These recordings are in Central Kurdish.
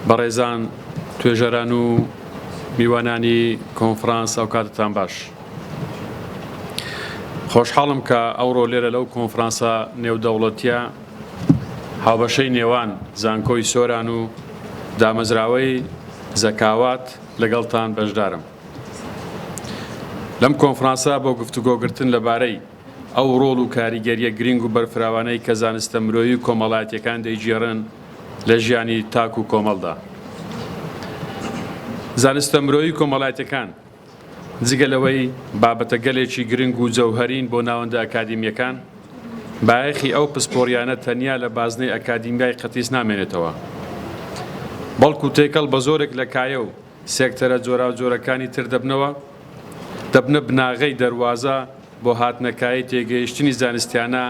بەڕێزان توێژەران و میوانانی کۆنفرانس ئەوکاتتان باش. خۆشحاڵم کە ئەوڕۆ لێرە لەو کۆنفرانسە نێودەوڵەتیە هاوبەشەی نێوان زانکۆی سۆران و دامەزراوەی زەکاوات لەگەڵتان بەشدارم. لەم کۆنفرانسە بۆ گفتوگۆگرتن لەبارەی ئەو ڕۆڵ و کاریگەرییە گرینگ و بەرفراوانەی کە زانستە مرۆیی و کۆمەڵایەتییەکان دەیگێڕن لە ژیانی تاک و کۆمەڵدا. زانستە مرۆیی و کۆمەڵایەتییەکان جگە لەوەی بابەتەگەلێکی گرنگ و جەوهەرین بۆ ناوەندە ئەکادیمییەکان، بایەخی ئەو پسپۆڕییانە تەنیا لە بازنەی ئەکادیمیای قەتیس نامێنێتەوە، بەڵکو تێکەڵ بە زۆرێک لە کایە و سێکتەرە جۆراوجۆرەکانی تر دەبنەوە، دەبنە بناغەی دەروازە بۆ هاتنەکایەی تێگەیشتنی زانستیانە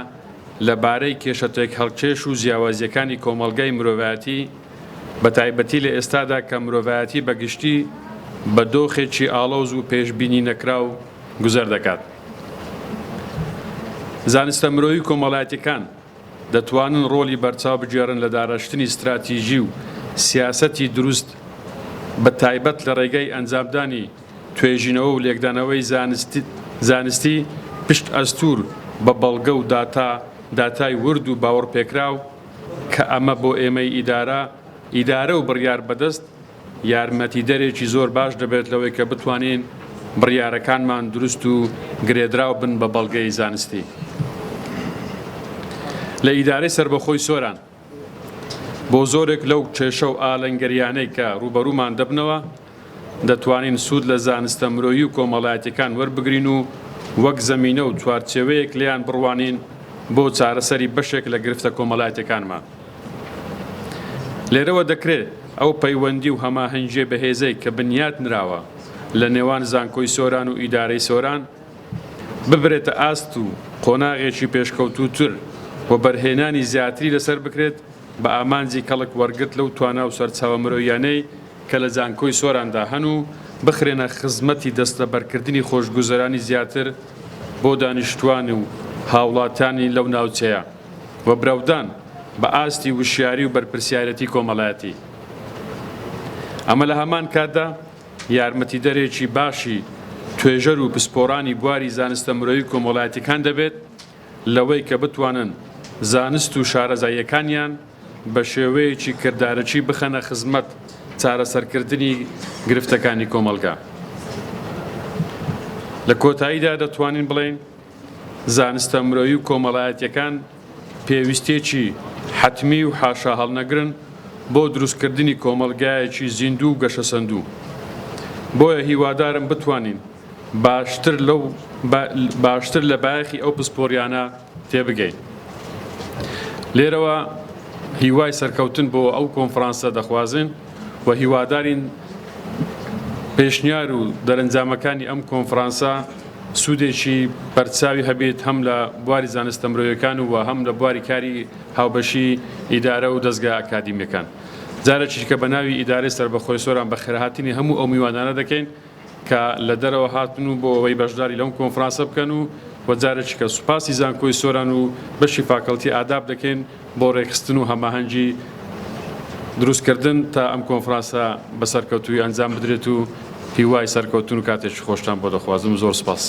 لە بارەی کێشە تێکهەڵکێش و جیاوازییەکانی کۆمەڵگای مرۆڤایەتی، بە تایبەتی لە ئێستادا کە مرۆڤایەتی بە گشتی بە دۆخێکی ئاڵۆز و پێشبینی نەکراو گوزەر دەکات. زانستە مرۆیی و کۆمەڵایەتیەکان دەتوانن ڕۆڵی بەرچاو بگێڕن لە داڕشتنی ستراتیژی و سیاسەتی دروست بە تایبەت لە ڕێگەی ئەنجامدانی توێژینەوە و لێکدانەوەی زانستی پشت ئەستوور بە بەڵگە و داتا داتای ورد و باوەڕپێکراو کە ئەمە بۆ ئێمەی ئیدارە ئیدارە و بڕیار بەدەست یارمەتیدەرێکی زۆر باش دەبێت لەوەی کە بتوانین بڕیارەکانمان دروست و گرێدراو بن بە بەڵگەی زانستی. لە ئیدارەی سەربەخۆی سۆران بۆ زۆرێک لەو کێشە و ئالەنگەریانەی کە ڕووبەروومان دەبنەوە، دەتوانین سوود لە زانستە مرۆیی و کۆمەڵایەتیەکان وەربگرین و وەک زەمینە و چوارچێوەیەک لێیان بڕوانین بۆ چارەسەری بەشێک لە گرفتە کۆمەڵایەتیەکانمان. لێرەوە دەکرێت ئەو پەیوەندی و هەماهەنگییە بەهێزەی کە بنیات نراوە لە نێوان زانکۆی سۆران و ئیدارەی سۆران ببرێتە ئاست و قۆناغێکی پێشکەوتووتر و بەرهێنانی زیاتری لەسەر بکرێت بە ئامانجی کەڵک وەرگرت لەو توانا و سەرچاوە مرۆییانەی کە لە زانکۆی سۆراندا هەن و بخرێنە خزمەتی دەستەبەرکردنی خۆشگوزەرانی زیاتر بۆ دانیشتوان و هاوڵاتیانی لەو ناوچەیە و برەودان بە ئاستی وشیاری و بەرپرسیارێتی کۆمەڵایەتی. ئەمە لە هەمان کاتدا یارمەتیدەرێکی باشی توێژەر و پسپۆڕانی بواری زانستە مرۆیی و کۆمەڵایەتیەکان دەبێت لەوەی کە بتوانن زانست و شارەزاییەکانیان بە شێوەیەکی کردارەکی بخەنە خزمەت چارەسەرکردنی گرفتەکانی کۆمەڵگا. لە کۆتاییدا دەتوانین بڵێین زانستە مرۆیی و کۆمەڵایەتیەکان پێویستیەکی حەتمی و حاشاهەڵنەگرن بۆ دروستکردنی کۆمەڵگایەکی زیندوو و گەشەسەندوو. بۆیە هیوادارم بتوانین باشتر لەو باشتر لە بایەخی ئەو پسپۆریانە تێبگەین. لێرەوە هیوای سەرکەوتن بۆ ئەو کۆنفرانسە دەخوازین و هیوادارین پێشنیار و دەرەنجامەکانی ئەم کۆنفرانسە سوودێکی بەرچاوی هەبێت هەم لە بواری زانستە مرۆیەکان و هەم لە بواری کاری هاوبەشی ئیدارە و دەزگا ئەکادیمیەکان. جارێکی دیکە بە ناوی ئیدارەی سەربەخۆی سۆران بەخێرهاتنی هەموو ئەو میوانانە دەکەین کە لە دەرەوە هاتن و بۆ ئەوەی بەشداری لەم کۆنفرانسە بکەن و و جارێکی کە سوپاسی زانکۆی سۆران و بەشی فاکەڵتی ئاداب دەکەین بۆ ڕێکخستن و هەماهەنگی دروستکردن تا ئەم کۆنفرانسە بە سەرکەوتووی ئەنجام بدرێت و هیوای سەرکەوتن و کاتێکی خۆشتان بۆ دەخوازم زۆر سپاس.